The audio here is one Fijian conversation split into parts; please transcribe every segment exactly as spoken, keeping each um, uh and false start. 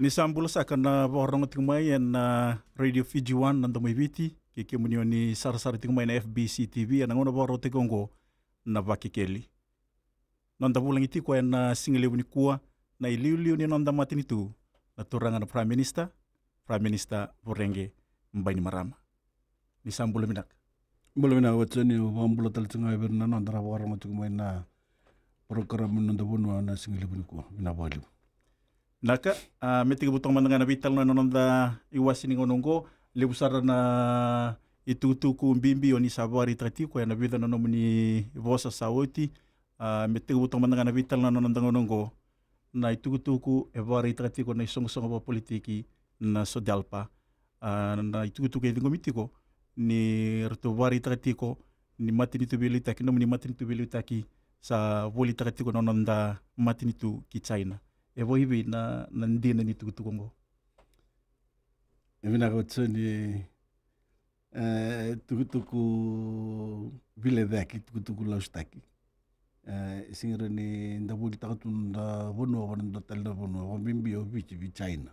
Ni sa bula saka na vakarorogo tiko mai ena Radio Fiji One na Domo i Viti, kei kemuni o ni sarasara tiko mai na F B C T V ena gauna vakarautaki oqo na Vakekeli. Noda vulagi tiko ena sigalevu nikua na iliuliu ni noda matanitu, na turaga na Prime Minister, Prime Minister Voreqe Bainimarama. Ni sa bula vinaka. Bula vinaka Watisoni, au vakabula tale tiko ga vei ira na noda ra vakarorogo tiko mai na porokaramu ni Noda Vanua na sigalevu nikua. Vinaka vakalevu. Vinaka, a, me tekivu toka mada ga na veitalanoa ena noda iwase ni gauna oqo. Levu sara na itukutuku bibi o ni sa vakaraitaka tiko ena vica na nomuni vosa sa oti. A, me tekivu toka mada ga na veitalanoa ena noda gauna oqo, na itukutuku e vakaraitaka tiko na isoqosoqo vakapolitiki na SODELPA. A, na itukutuku e ciqomi tiko ni ratou vakaraitaka tiko ni matanitu veiliutaki, nomuni matanitu veiliutaki sa volitaka tiko na noda matanitu ki China. E vakaivei na, na dina ni tukutuku oqo? E vinaka Watisoni, e, tukutuku vilecaki, tukutuku lasutaki. E, e sega ni da volitaka tu noda vanua vua na dua tale na vanua, vakabibi o Viti vei China.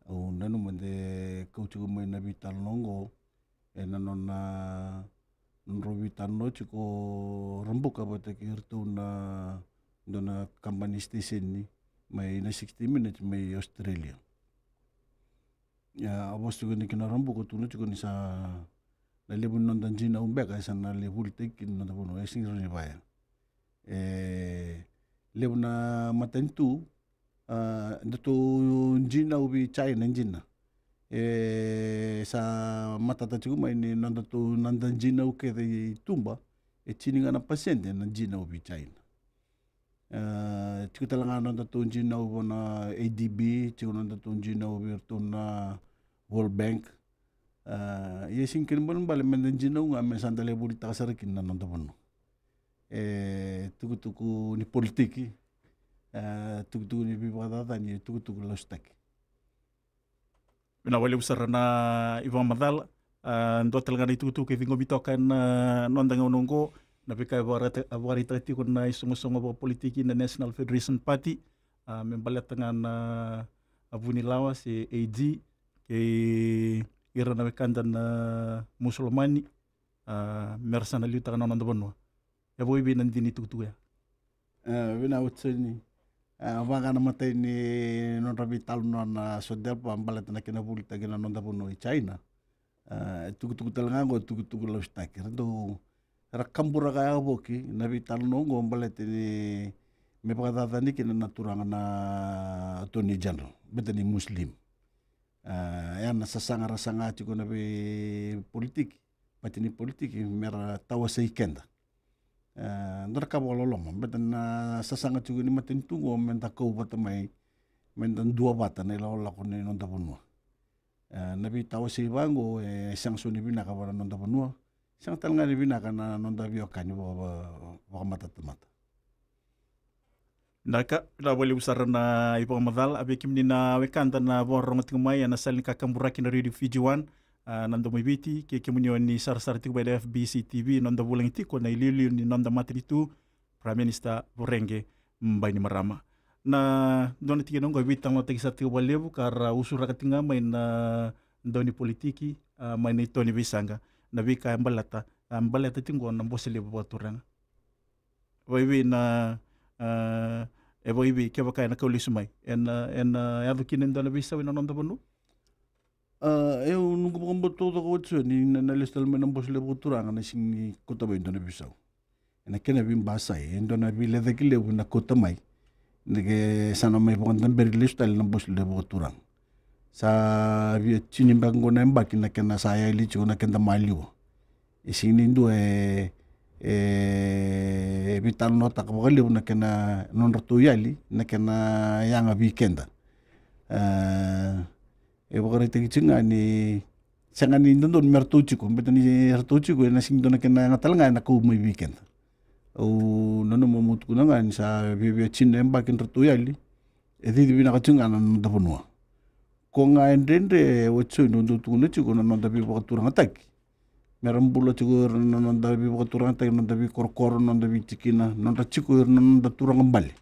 Au nanuma de kau tiko mai na veitalanoa oqo ena nona, nodrau veitalanoa tiko o Rabuka vata kei iratou na dua na kabani station mai na sixty Minutes mai Australia. Ia, a vosa tiko ni kina o Rabuka, tukuna tiko ni sa na levu ni noda dinau beka e sa na lai volitaki kina na noda vanua, e sega ni vaya. E levu na matanitu, a, datou dinau vei China dina. E sa matata tiko mai ni nodatou, noda dinau kece i tuba, e tini ga na pasede na dinau vei China. E tiko tale ga nodatou dinau vua na A D B, tiko nodatou dinau vei iratou na World Bank. E, ia e sega kina ibalebale meda dinau ga me sa da lai volitaka sara kina na noda vanua. E tukutuku ni politiki, e tukutuku ni veivakacacani, e tukutuku lasutaki. Vinaka vakalevu sara na ivakamacala. A, dua tale ga na itukutuku e ciqomi toka ena, a, noda gauna oqo, na veika e vakaraita-, vakaraitaka tiko na isoqosoqo vakapolitiki na National Federation Party, a, me baleta ga na, a, Vunilawa se A G kei ira na wekada na Musulomani, a, mera sa na liutaka na noda vanua. E vakaivei na dina ni tukutuku ya? E, vinaka Watisoni. E, vaka na imatai ni nodra veitalanoa na SODELPA baleta na kena volitaki na noda vanua i China. E, tukutuku tale ga oqo, tukutuku lasutaki. Ratou, ra kaburaka yavoki na veitalanoa oqo baleta ni me vakacacani kina na turaga na Attorney General, baleta ni Muslim. E, ya na sasaga ra saga tiko na veipolitiki, pati ni politiki, mera tawasei keda. E, dua na ka vakaloloma, baleta na sasaga tiko ni matanitu oqo meda kau vata mai, meda duavata na ilakolako ni noda vanua. E, na veitawasei vaqo e sega soti ni vinaka vua na noda vanua, sega tale ga ni vinaka na noda veiwekani vaka-, vaka-, vakamatatamata. Vinaka, vinaka vakalevu sara na ivakamacala. A, vei kemuni na wekada na vakarorogo tiko mai ena sala ni kakaburaki na Radio Fiji One, a, na Domo i Viti, kei kemuni o ni sarasara tiko mai na F B C T V, noda vulagi tiko na iliuliu ni noda matanitu, Prime Minister Voreqe Bainimarama. Na dua na tikina oqo e veitalanoataki sara tiko vakalevu ka ra usuraka tiko ga mai na dau ni politiki, a, mai na ito ni veisaqa, na veika e baleta, a, baleta tiko oqo na Bose Levu Vakaturaga. Vakaivei na, a, e vakaivei kevaka ena kau lesu mai, ena, ena yaco kina e dua na veisau ena noda vanua? A, e, au noqu vakabauta taucoko Watisoni, na, na lesu tale mai na Bose Levu Vakaturaga na sega ni kauta mai e dua na veisau. Ena kena veibasai, e dua na veilecaki levu na kauta mai. Na ke sa na mai vakadaberi lesu tale na Bose Levu Vakaturaga. Sa via tini beka oqo na yabaki na kena sa yali tiko na keda maliwa. E sega ni dua e, e veitalanoataka vakalevu na kena, nodratou yali, na kena yaga vei keda. E, e vakaraitaki tiko ga ni sega ni dodonu me ratou tiko, baleta ni ratou tiko ena sega ni dua na kena yaga tale ga ena kau mai vei keda. Au nanuma meu tukuna ga ni sa viavia tini na yabaki ni ratou yali, e cici vinaka tiko ga na noda vanua. Ko ga e dredre Watisoni, au dau tukuna tiko na noda veivakaturagataki. Mera bula tiko ira na noda veivakaturagataki, noda veikorokoro, noda veitikina, nodra tiko ira na noda turaga bale.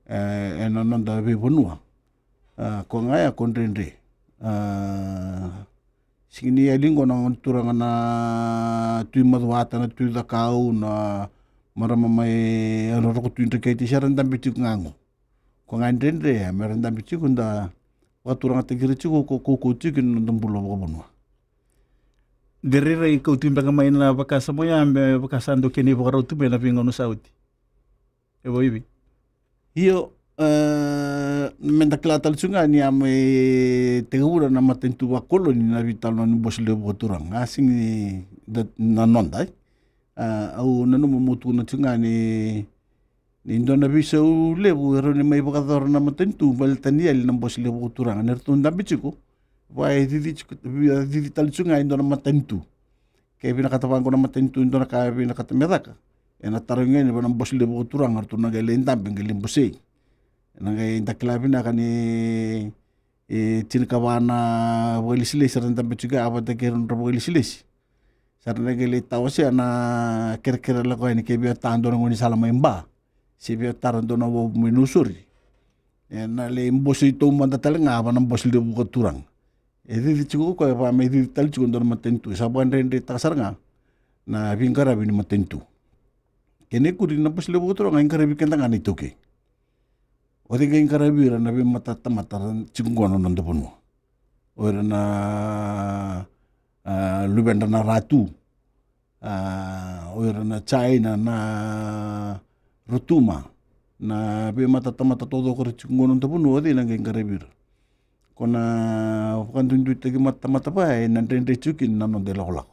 E, ena noda veivanua. A, ko ga ya ko dredre. A, sigi ni yali qo na gone turaga na Tui Macuata, na Tui Cakau, na marama mai Roko Tui Dreketi, sa ra dabe tiko ga qo. Ko ga dredre ya me ra dabe tiko, da vakaturagataki ira tiko, ko kaukaua tiko na noda bula vakavanua. De rairai kauti beka mai na vakasama ya me vaka sa dau kena ivakarau tu mai na veigauna sa oti. E vaivi. Io, e, me da kila tale tiko ga ni a mai tekivuna na matanitu vakoloni na veitalanoa ni Bose Levu Vakaturaga. A sigi ni da, na noda, e. A, au nanuma meu tukuna tiko ga ni, ni dua na veisau levu e rawa ni mai vakayacora na matanitu baleta ni yali na Bose Levu Vakaturaga. Ni ratou dabe tiko, vaka e cici tiko, via cici tale tiko ga e dua na matanitu. Ke vinakata vaqo na matanitu e dua na ka e vinakata me caka, ena tarogi yani vua na Bose Levu Vakaturaga, ratou na qai lai dabe, qai lai bosei. Ena qai da kila vinaka ni, e, tinikava na vakailesilesi era dabe tiko ya, a vata kei ira nodra vakailesilesi. Sa ra na qai lai tawasea na kerekere lako yani ke via tara dua na gaunisala mai Ba, se via tara dua na vovo mai Nausori. Ena lai bosei taumada tale ga vua na Bose Levu Vakaturaga. E cici tiko o koya, e vaka me cici tale tiko e dua na matanitu. Sa vakadredretaka sara ga na veiqaravi ni matanitu. Kena ikuri, na Bose Levu Vakaturaga e qaravi keda ga na iTaukei. O cei qai qaravi ira? Na veimatatamata ra tiko qo na noda vanua. O ira na, a, luvedra na Ratu. A, o ira na China, na Rotuma, na veimatatamata taucoko era tiko qo na noda vanua, o cei na qai qaravi ira? Ko na vakaduiduitaki matamata vaya ena dredre tiko kina na noda ilakolako.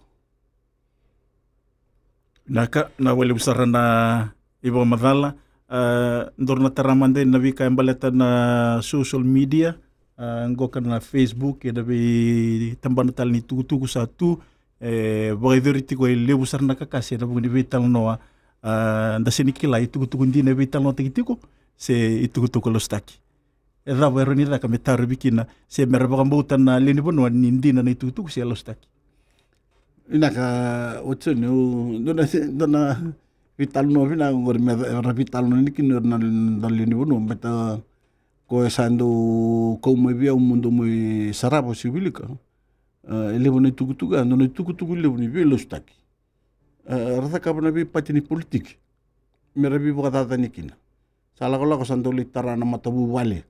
Na ka, na vakalevu sara na ivakamacala, a, daru na tara mada na veika e baleta na social media, a, qoka na Facebook, ena veitabana tale ni tukutuku sa tu, e, vakayacori tiko e levu sara na kakase ena vuku ni veitalanoa, a, da sega ni kila itukutuku dina e veitalanoataki tiko, se itukutuku e lasutaki. E cava e rawa ni caka me tarovi kina, se me ra vakabauta na lewe ni vanua ni dina na itukutuku se e lasutaki? Vinaka, o Joni, au, dua na, dua na veitalanoa vinaka oqori me ra veitalanoa ni kina na, na lewe ni vanua, baleta ko e sa dau kau mai vei au meu dau mai sarava se wilika. E, e levu na itukutuku, e dua na itukutuku levu ni veilasutaki. E, ra cakava na veipati ni politiki me ra veivakacacani kina. Sa lakolako sa dau lai tara na matavuvale,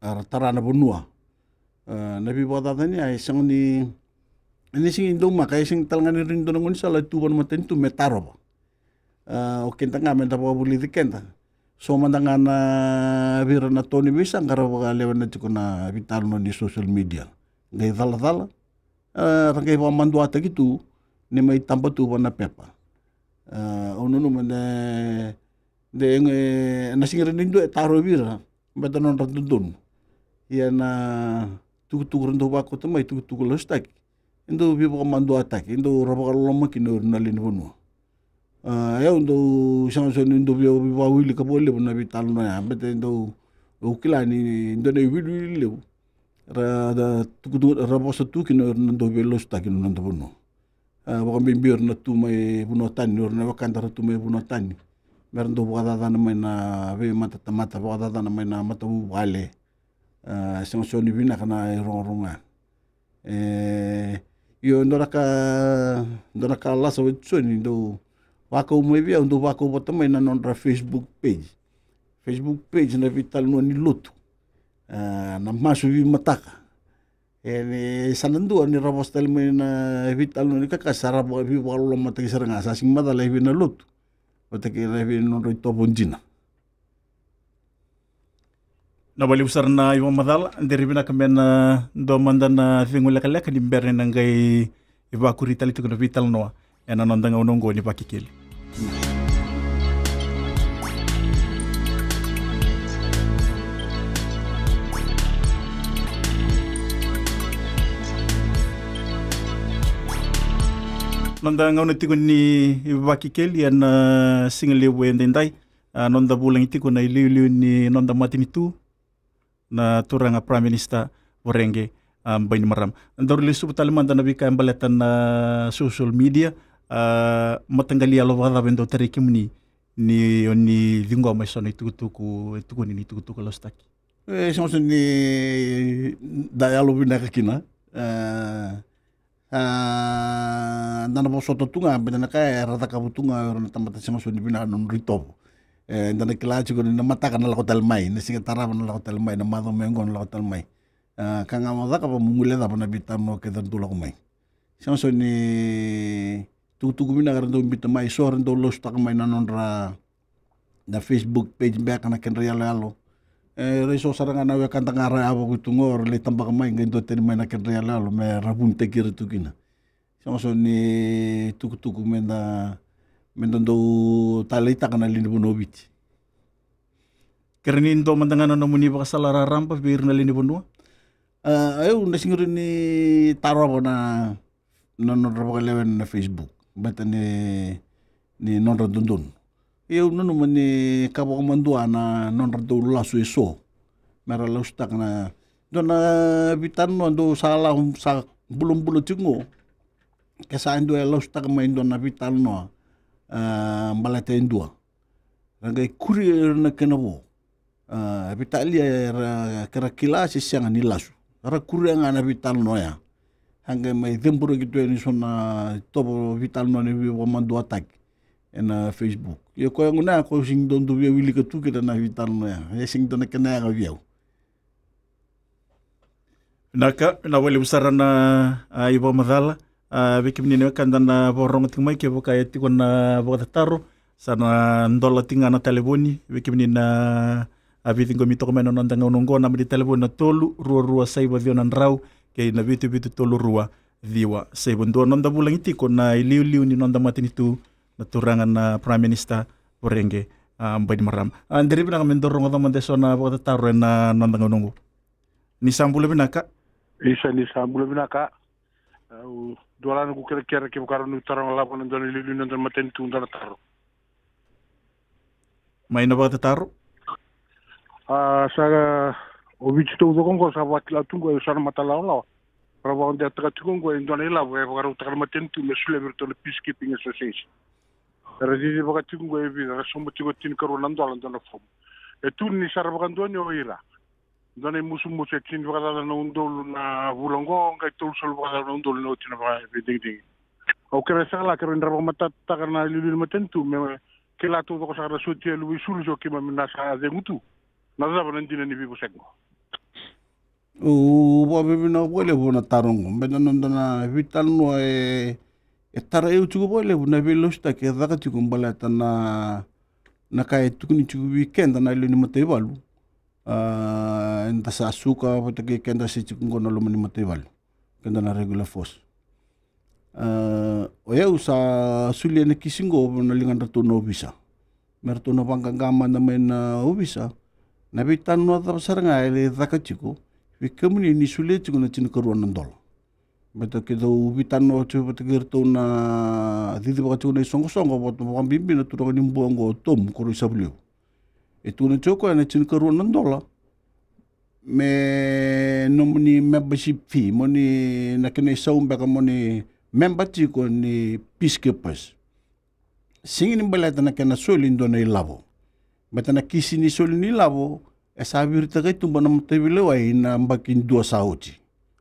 a, ra tara na vanua. E, na veivakacacani ya e sega ni, e sega ni daumaka, e sega tale ga ni rawa ni dua na gaunisala e tu vua na matanitu me tarova. A, o keda ga me da vakavulici keda. So mada ga na vei ira na to ni veisaqa ra vakalewena tiko na veitalanoa ni social media. Qai calacala, a, ra qai vakamaduataki tu ni mai taba tu vua na pepa. A, au nanuma de, de, e, na sega ni rawa ni dua e tarovi ira baleta na nodra dodonu. Ia na tukutuku ra dau vakauta mai, tukutuku lasutaki, e dau veivakamaduataki, e dau ra vakaloloma kina o ira na lewe ni vanua. A, e, au dau sega soti ni dau via vakawilika vakalevu na veitalanoa ya, baleta e dau, au kila ni dua na iwiliwili levu ra, ra tukutuku, ra vosa tu kina o ira na dau veilasutaki na noda vanua. A, vakabibi o ira na tu mai vanua tani, o ira na wekada ra tu mai vanua tani, me ra dau vakacacana mai na veimatatamata, vakacacana mai na matavuvale. A, sega soti ni vinaka na irogorogo ya. E, io, dua na ka, dua na ka lasa, o Joni, dau vakau mai vei au, dau vakau vata mai na nodra Facebook page. Facebook page na veitalanoa ni lotu. A, na masu veimataka. E, ni sa na dua ni ra vosa tale mai na veitalanoa ni kakase, sa ra vaka, veivakalolomataki sara ga, sa sega ni macala e vei na lotu vata kei na vei nodra itovo dina. Na vakalevu sara na ivakamacala, de rai vinaka me na dua mada na cegu lekaleka ni bera ni na qai vakuri tale tiko na veitalanoa ena noda gauna oqo ni Vakekeli. Noda gauna tiko ni Vakekeli ena siga levu edaidai, a, noda vulagi tiko na iliuliu ni noda matanitu, na turaga Prime Minister Voreqe, a, Bainimarama. Daru lesuva tale mada na veika e baleta na social media, a, mataqali yalo vakacava e dau tarai kemuni ni o ni ciqoma eso na itukutuku e tukuni ni itukutuku lasutaki? E sega soti ni da yalo vinaka kina. E, a, da na vosota tu ga, baleta na ka era cakava tu ga o ira na tamata, sega soti ni vinaka na nodra itovo. E, da na kila tiko ni na mataka na lako tale mai, na siga tarava na lako tale mai, na macawa mai oqo na lako tale mai. A, ka ga mo cakava mo guilecava na veitalanoa kece era dau lako mai. Sega soti ni tukutuku vinaka era dau biuta mai, so era dau lasutaka mai na nodra, na Facebook page beka, na kedra iyaloyalo. E, raiso sara ga na wekada ga ra yavaki tu qo, ra lai tabaka mai qai dua tani mai na kedra iyaloyalo me ra vunitaki ira tu kina. Sega soti ni tukutuku me da, me da dau taleitaka na lewe ni vanua o Viti. Kere ni dua mada ga na nomuni vakasala raraba vei ira na lewe ni vanua. A, au na sega ni tarova na, na nodra vakalewena na Facebook, baleta ni, ni nodra dodonu. Ia au nanuma ni ka vakamadua na nodra dau lasu e so me ra lasutaka na dua na veitalanoa dau sa la, sa bulabula tiko qo. Ke sa dua e lasutaka mai dua na veitalanoa, a, baleta e dua, ra qai kuria ira na kena vo. A, veitalia era, ke ra kila se sega ni lasu, ra kuria ga na veitalanoa ya. A qai mai ceburaki tu yani so na itovo veitalanoa ni veivakamaduataki ena Facebook. Ia koya gona ya, ko sega ni dua dau via wilika tu kina na veitalanoa ya. E sega ni dua na kena yaga vei au. Vinaka, vinaka vakalevu sara na, a, ivakamacala. A, vei kemuni na wekada na vakarorogo tiko mai, kevaka e tiko na vakatataro, sa na dola tiko ga na talevoni. Vei kemuni na, a, veiciqomi toka mai na noda gauna oqo, naba ni talevoni na tolu rua rua saiva ciwa na drau, kei na vitu vitu tolu rua ciwa saiva dua. Noda vulagi tiko na iliuliu ni noda matanitu, na turaga na Prime Minister, Voreqe, a, Bainimarama. A, Dere, vinaka me da rogoca mada e so na vakatataro ena noda gauna oqo. Ni sa bula vinaka. Isa, ni sa bula vinaka. Au dua la noqu kerekere, kevaka rawa niu taroga lavo na dua na iliuliu ni noda matanitu, dua na taro. Mai na vakatataro. A, sa o Viti taucoko oqo sa vakila tu oqo e so na matalawalawa. Ra vakadewataka tiko oqo e dua na ilavo e vakarautaka na matanitu me solia vei iratou na Peacekeeping Association. Era cicivaka tiko oqo e vica, ra sauma tiko tinikarua na dola dua na fomu. E tukuni ni sa ra vakadonuya o ira. Dua na imusumusu e tini vakacaca na udolu na vula oqo, qai tolusagavulu vakacaca na udolu na oti na vakaveidigidigi. Au kerea saka la, kerea ni ra vakamatatataka na iliuliu ni matanitu me kila taucoko saka na sotia e luve i sulu, se o keimami na sa cegu tu. Na cava na dina ni veivosaki oqo? Au vakavinavinaka vakalevu na taro oqo, baleta na noda na veitalanoa e, e tarai au tiko vakalevu na veilasutaki e caka tiko baleta na, na ka e tukuni tiko vei keda na lewe ni mataivalu. A, eda sa suka vata kei keda se tiko oqo na loma ni mataivalu, keda na regular force. A, o yau sa solia na kisi oqo na ligadratou na ovisa, me ratou na vaqaqa mada mai na ovisa na veitalanoa cava sara ga e lai caka tiko vei kemuni ni solia tiko na tinikarua na dola. Baleta ke dau veitalanoa tiko vata kei iratou na cicivaka tiko na isoqosoqo, vata vakabibi na turaga ni Bua oqo o Tomu Koroisavulevu. E tukuna tiko o koya na tinikarua na dola me nomuni membership fee, mo ni, na kena isau beka mo ni memba tiko ni Peacekeepers. Sega ni baleta na kena soli dua na ilavo. Baleta na kisi ni soli ni ilavo e sa viritaka i tuba na mataveilewai na baki dua sa oti,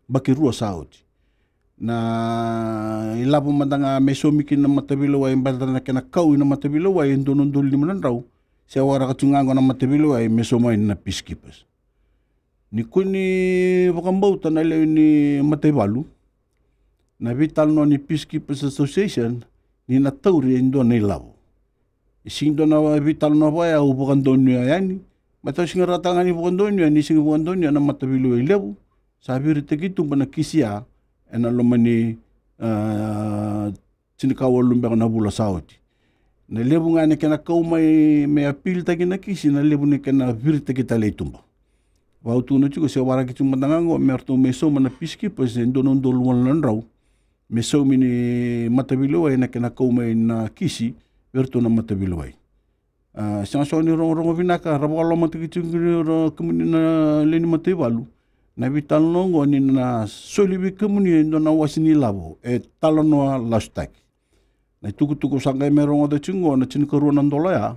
baki rua sa oti. Na ilavo mada ga me saumi kina na mataveilewai baleta na kena kau ina mataveilewai e dua na udolu lima na drau, se waraka tu ga oqo na mataveilewai me sauma yani na Peacekeepers. Ni kua ni vakabauta na lewe ni mataivalu na veitalanoa ni Peacekeepers Association ni na tauri e dua na ilavo. E sega ni dua na veitalanoa vaya au vakadonuya yani, baleta au sega rawa tale ga ni vakadonuya, ni sega ni vakadonuya na mataveilewai levu sa viritaki i tuba na kisi ya ena loma ni, a, tinikawalu beka na vula sa oti. Na levu ga ni kena kau mai me apilitaki na kisi, na levu ni kena viritaki tale i tuba. Vau tukuna tiko se waraki tiko mada ga oqo me ratou mai sauma na Peacekeepers e dua na udolu walu na drau me saumi ni mataveilewai na kena kau mai na kisi vei iratou na mataveilewai. A, sega soti ni rogorogo vinaka, ra vakalomataki tiko kina o kemuni na lewe ni mataivalu na veitalanoa oqo ni na soli vei kemuni e dua na wase ni lavo e talanoa lasutaki. Na itukutuku sa qai mai rogoca tiko oqo na tinikarua na dola ya,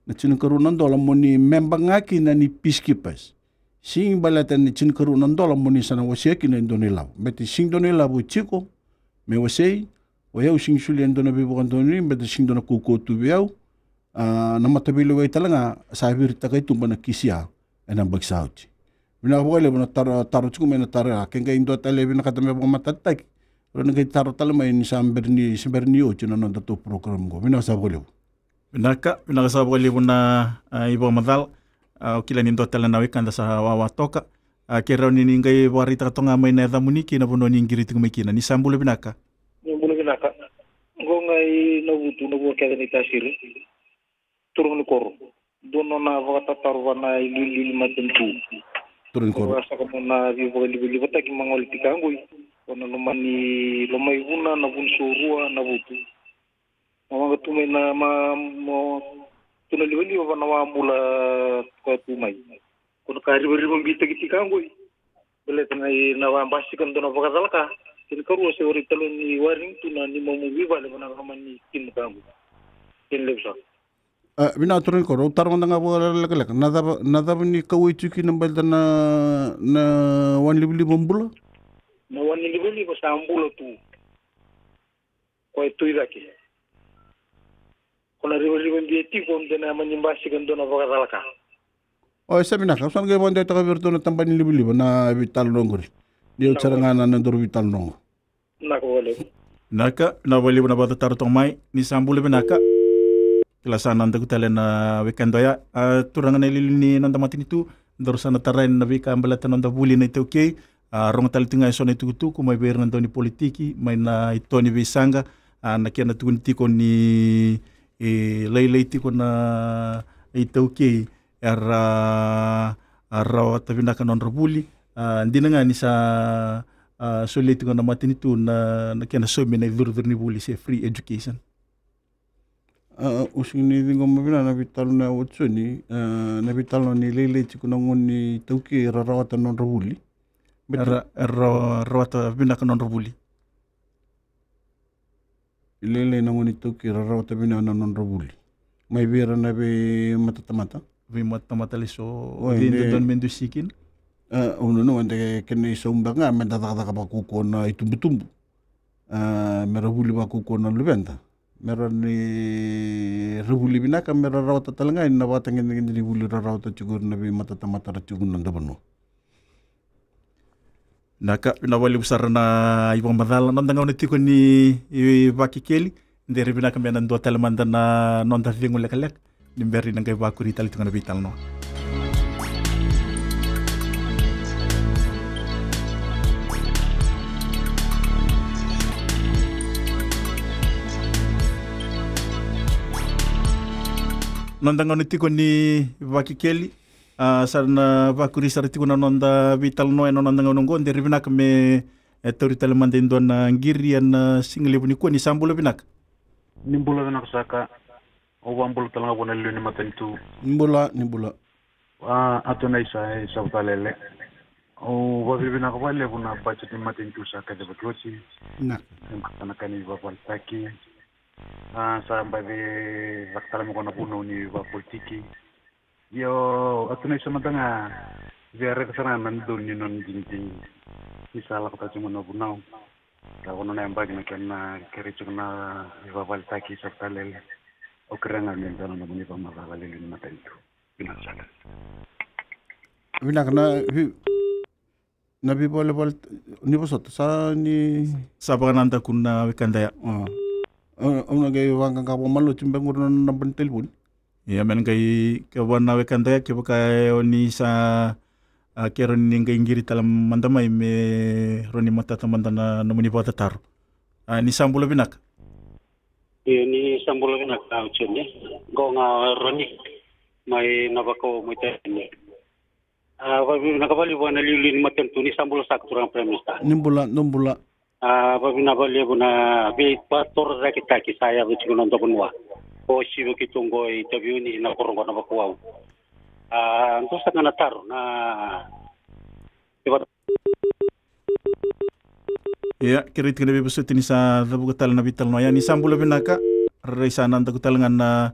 na tinikarua na dola mo ni memba ga kina ni Peacekeepers. Sigi baleta ni tinikarua na dola mo ni sa na wasea kina e dua na ilavo. Bete sigi dua na ilavo e tiko me wasei, o yau sigi solia e dua na veivakadonui, bete sigi dua na kaukauwa tu vei au. A, na mataveilewai tale ga sa viritaka i tuba na kisia ena baki sa oti. Vinaka vakalevu na taro, taro tiko mai na taro ya. Ke qai dua tale e vinakata me vakamatatataki, rau na qai taro tale mai ni sa bera ni, se bera ni oti na noda tou program qo. Vinaka sa vakalevu. Vinaka, vinaka sa vakalevu na, a, ivakamacala. A, au kila ni dua tale na wekada sa wawa toka. A, ke rawa ni ni qai vakaraitaka toka ga mai na yacamuni kei na vanua ni qiri tiko mai kina. Ni sa bula vinaka. Ni bula vinaka. Qo ga i Navutu, na vua kece ni Tasiri. Turaga ni koro. Dua nona vakatataro vua na iliuliu ni matanitu. Turaga ni koro. Vakasaka nona veivakalivalivataki ma gole tiko qo i. Ko na lomani Lomaivuna, na Vunisorua, Navutu. Ma waqa tu mai na ma, ma tu na livaliva va na wabula koya tu mai. Ko na ka rivariva bitaki tiko qo i. Baleta na i na wa basika dua na vakacalaka. Kena karua se warai talo ni waring tu na ni mamu vivale va na loma ni timu ka qo. Kena levu sa. A, vinaka turaga ni koro, au taro mada ga vakalekaleka. Na cava, na cava ni kauwai tiko kina baleta na, na wani livaliva bula? Na wani livaliva sa bula tu. Ko e tu i cake. Ko na rivariva bia tiko de na mani basika dua na vakacalaka. O, e sa vinaka, au sa na qai vakadeitaka vei iratou na tabana ni livaliva na veitalanoa qori. Ni au sara ga na, na daru veitalanoa qo. Naka vakalevu. Naka, na vakalevu na vakatataro toka mai, ni sa bula vinaka. Kila sa na daku tale na wekada oya. A, turaga na iliuliu ni noda matanitu, daru sa na tarai na veika baleta na noda vuli na iTaukei. A, rogo tale tiko ga e so na itukutuku mai vei ira na dau ni politiki, mai na ito ni veisaqa, a, na kena tukuni tiko ni, e, lailai tiko na iTaukei era, a, rawata vinaka na nodra vuli. A, dina ga ni sa, a, solia tiko na matanitu na, na kena saumi na icurucuru ni vuli se free education. A, au sega ni ciqoma vinaka na veitalanoa ya Watisoni, a, na veitalanoa ni lailai tiko na gone ni iTaukei era rawata na nodra vuli. Era, era rawa-, rawata vinaka na nodra vuli. Lailai na gone ni iTaukei era rawata vinaka na nodra vuli. Mai vei ira na veimatatamata. Veimatatamata lesu. Oi, de dodonu me dui siki kina. A, au nanuma de kena isau beka ga me da cakacaka vakaukauwa na itubutubu. A, me ra vuli vakaukauwa na luveda. Me ra ni ra vuli vinaka, me ra rawata tale ga na vakatagedegede ni vuli ra rawata tiko na veimatatamata ra tiko na noda vanua. Naka, vinaka vakalevu sara na ivakamacala, noda gauna tiko ni, i, vakekeli, de ri vinaka me na dua tale mada na noda cegu lekaleka. Ni bera ni na qai vakuri tale tiko na veitalanoa. Noda gauna tiko ni vakekeli, a, sa na vakuri sara tiko na noda veitalanoa ena noda gauna oqo, de ri vinaka me, e, tauri tale mada e dua na qiri ena siga levu nikua. Ni sa bula vinaka. Ni bula vinaka saka. Au vakabula tale ga vua na lewe ni matanitu. Ni bula, ni bula. A, Atunaisa e Savutalele. Au vakavinavinaka vakalevu na budget ni matanitu sa kacivaki oti. Na. E bata na ka ni vakavaletaki. A, sa baci lako tale mai ko na vunau ni vakapolitiki. Io, Atunaisa mada ga, via raica sara ga na dodonu ni nona digidigi. Ni sa lako tale tiko mai na vunau. Sa vanua na yabaki na kena kerei tiko na ivakavaletaki Savutalele. Au kerea ga me dua na nomuni vakamacala lewe ni matanitu. Vinaka saka. Vinaka na vi-, na veivalevale ni vosota sa ni. Sa vakanadaku na wekada ya. A. Au, au na qai vaqaqa vakamaloti beka qori na naba ni talevoni. Ia, me na qai, kevaka na wekada ya, kevaka e o ni sa, a, ke rawa ni qai qiri tale mada mai me rawa ni matata mada na nomuni vakatataro. A, ni sa bula vinaka. Io, ni sa bula vinaka, au Joni. Qo ga Roni mai Navako mai Taileni. A, vakavinavinaka vakalevu vua na iliuliu ni matanitu. Ni sa bula saka turaga Prime Minister. Ni bula, ni bula. A, vakavinavinaka vakalevu na veivakatorocaketaki sa yaco tiko na noda vanua. O sivi keitou qo i Taveuni na koro qo Navakuau. A, dua saka na taro na Ia, kerei tiko na veivosoti ni sa cavuka tale na veitalanoa ya. Ni sa bula vinaka, rairai sa nadaku tale ga na,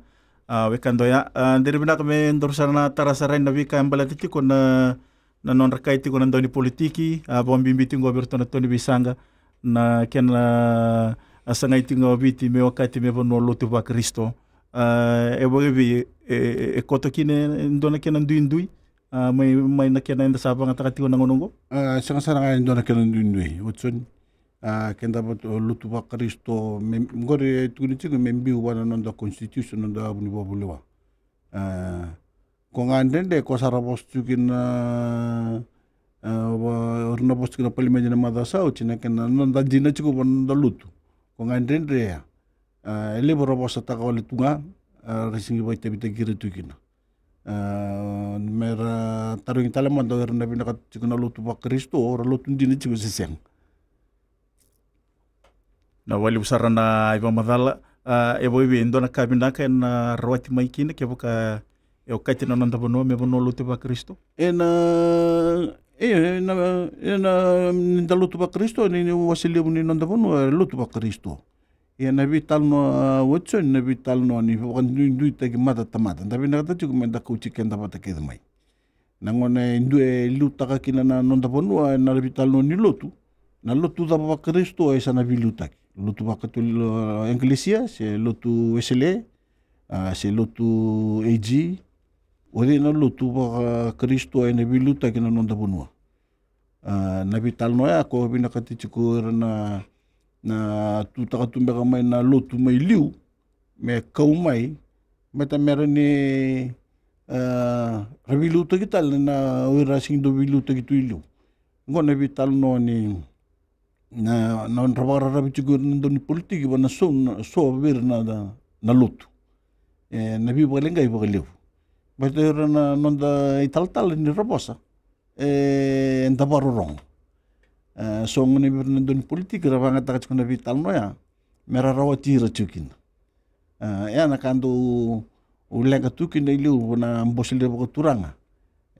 a, wekada oya. A, de ri vinaka me daru sa na tara sara na veika e baleta tiko na na nodra kai tiko na dau ni politiki, a vakabibi tiko vei iratou na tau ni veisaqa, na kena a sagai tiko ga o Viti me okati me vanua lotu vaKarisito. A, e vakaevei, e, e, e koto kina e dua na kena duidui, a, mai, mai na kena eda sa vagataka tiko na gauna oqo? A, sega sara ga e dua na kena duidui, Watson. A, keda vata lotu vaKarisito, me, qori e tukuni tiko me biu vua na noda constitution, noda yavu ni vakavulewa. A, ko ga dredre ko sa ra vosa tiko kina, a, va, o ira na vosa tiko na palimedi na macawa sa oti, na kena noda dina tiko vua na noda lotu. Ko ga dredre ya. A, e levu ra vosataka wale tu ga, a, ra sigi vakaitavitaki ira tu kina. A, me ra tarogi tale mada o ira na vinakata tiko na lotu vaKarisito, ra lotu dina tiko se sega. Na vakalevu sara na ivakamacala, a, e vakaevei e dua na ka vinaka ena rawati mai kina kevaka e okati na noda vanua me vanua lotu vaKarisito? Ena, e, ena, ena, ni da lotu vaKarisito, ni, ni wase levu ni noda vanua, e lotu vaKarisito. Ia na veitalanoa, a, Watson, na veitalanoa ni vakaduiduitaki mata tamata. Da vinakata tiko me da kauti keda vata kece mai. Na gauna e dua e liutaka kina na noda vanua, na veitalanoa ni lotu. Na lotu cava vaKarisito e sa na veiliutaki. Lotu vakatoli, a, Ekalesia, se lotu Wesele, a, se lotu A G. O cei na lotu vaKarisito e na veiliutaki na noda vanua. A, na veitalanoa ya ko vinakati tiko ira na, na tutaka tu beka mai na lotu mai liu, me kau mai, me ta mera ni, a, ra veiliutaki tale na o ira sigi dau veiliutaki tu i liu. Oqo na veitalanoa ni, na, na nodra vakararavi tiko ira na dau ni politiki, va na so, na so vei ira na, na, na lotu. E, na veivakaleqai vakalevu. Baleta ira na noda italatala ni ra vosa. E, da vakarorogo. E, so gona vei ira na dau ni politiki, ra vagataka tiko na veitalanoa ya, me ra rawati ira tiko kina. E, ya na ka dau leqa tu kina i liu na bose levu vakaturaga.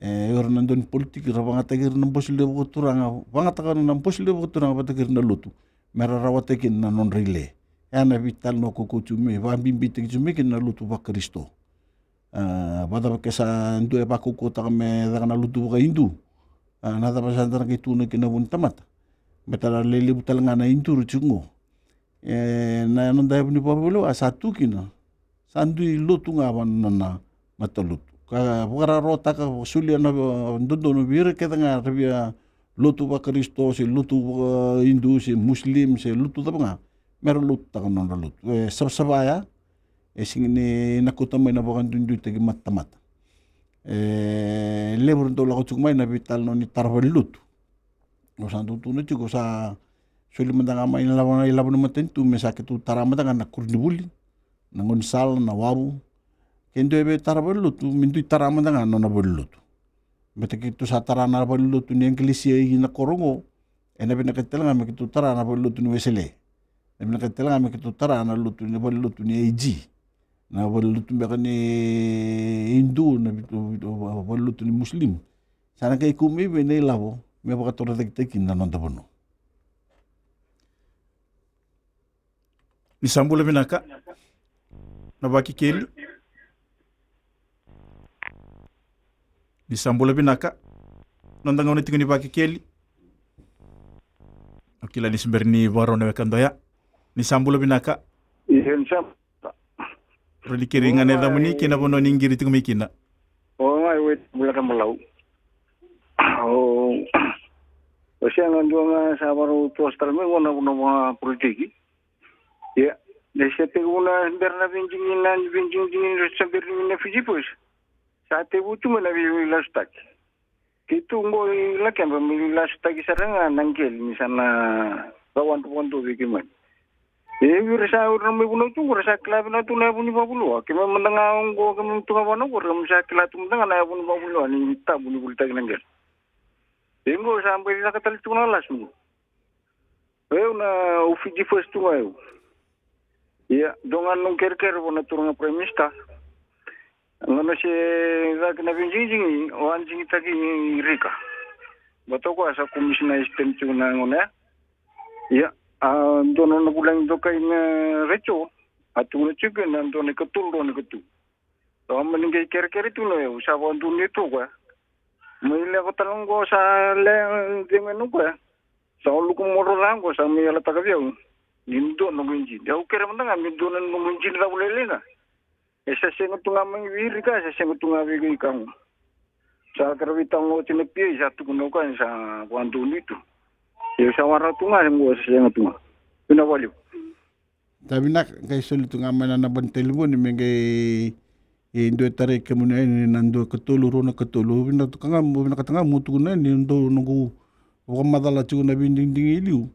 E, ira na dau ni politiki, ra vagataki ira na bose levu vakaturaga, vagataka na bose levu vakaturaga vata kei ira na lotu. Me ra rawata kina na nodra ile. Ya na veitalanoa ko kauti mai, vakabibitaki tu mai kina na lotu vaKarisito. A, vakacava ke sa dua e vakaukauataka me caka na lotu vakaIdu. A, na cava sa da na qai tukuna kina vua ni tamata. Baleta na lelevu tale ga na Idu ra tiko qo. E, na noda yavu ni vakavulewa sa tu kina. Sa dui lotu ga va na nona matalotu. Ka vakararawataka, vakasolia na, a, dodonu vei ira kece ga ra via lotu vaKarisito, se lotu vakaIdu, se Muslim, se lotu cava ga. Me ra lotutaka na nodra lotu. E, savasava ya, e sega ni na kauta mai na vakaduiduitaki matamata. E levu era dau lako tiko mai na veitalanoa ni tara valenilotu. Au sa dau tukuna tiko, sa soli mada ga mai na ilavo, ilavo ni matanitu me sa keitou tara mada ga na koronivuli, na gaunisala, na wavu. Ke dua e via tara valenilotu, me dui tara mada ga na nona valenilotu. Baleta keitou sa tara na valenilotu ni Ekalesia i na koro oqo, ena vinakati tale ga me keitou tara na valenilotu ni Wesele. Na vinakati tale ga me keitou tara na lotu ni, valenilotu ni A G. Na valenilotu beka ni Idu, na vitu, vitu, valenilotu ni Muslim. Sa na qai kau mai vei na ilavo me vakatorocaketaki kina na noda vanua. Ni sa bula vinaka. Na Vakekeli. Ni sa bula vinaka. Noda gauna tiko ni Vakekeli. Au kila ni se bera ni vakarau na wekada oya. Ni sa bula vinaka. Ia, ni sa. Rawa ni keri ga na yacamuni kei na vanua ni qiri tiko mai kina. O, mai, wait, bula ka malau. O, o sega dua ga sa vakarau toso tale mai qo na vanua vakapolitiki. Ia, ni se tekivu na bera na veidigidigi, na veidigidigi ni sa bera ni na Fiji First. Sa tekivu tu mai na veilasutaki. Keitou qo i Lakeba me lasutaki sara ga na qele ni sa na vakadodonu vei keimami. E, vei ira sa, o ira na mai vunau tu qo, ra sa kila vinaka tu na yavu ni vakavulewa. Keimami mada ga qo, keimami tu ga vana qo, keimami sa kila tu mada ga na yavu ni vakavulewa ni tabu ni volitaki na qele. E, qo sa bai caka tale tu na lasu qo. O yau na, o Fiji First tu ga o yau. Ia, dua ga na noqu kerekere vua na turaga Prime Minister. Gauna se caka na veidigidigi, o a digitaki Rika. Baleta o koya sa komisina e stem tiko na gauna ya. Ia, a dua na nona vulagi dokai na retio, a tukuna tiko na dua na ikatolu, dua na ikatolu. Au a mani qai kerekere tu na o yau, sa vakadonui tu o koya. Mai leqa tale qo sa le cegu ena koya. Sa o luku moro ca qo sa mai yalataka vei au ni dua noqu ijini. Au kere mada ga me dua na noqu ijini cava lailai ga. E sa sega tu ga mai vei ira ka, e sa sega tu ga vei kai ka qo. Sa kere veitalanoa oti na P A sa tukuna o koya ni sa vakadonui tu. Ia sa waraka tu ga qo, e sa sega tu ga. Vinaka vakalevu. Ta vinaka, qai soli tu ga mai na naba ni talevoni me qai e dua e tarai kemuni yani na dua ka tolu, rua na ka tolu. Au vinaka tu ga, au vinakata ga meu tukuna yani dou noqu vakamacala tiko na veidigidigi e liu.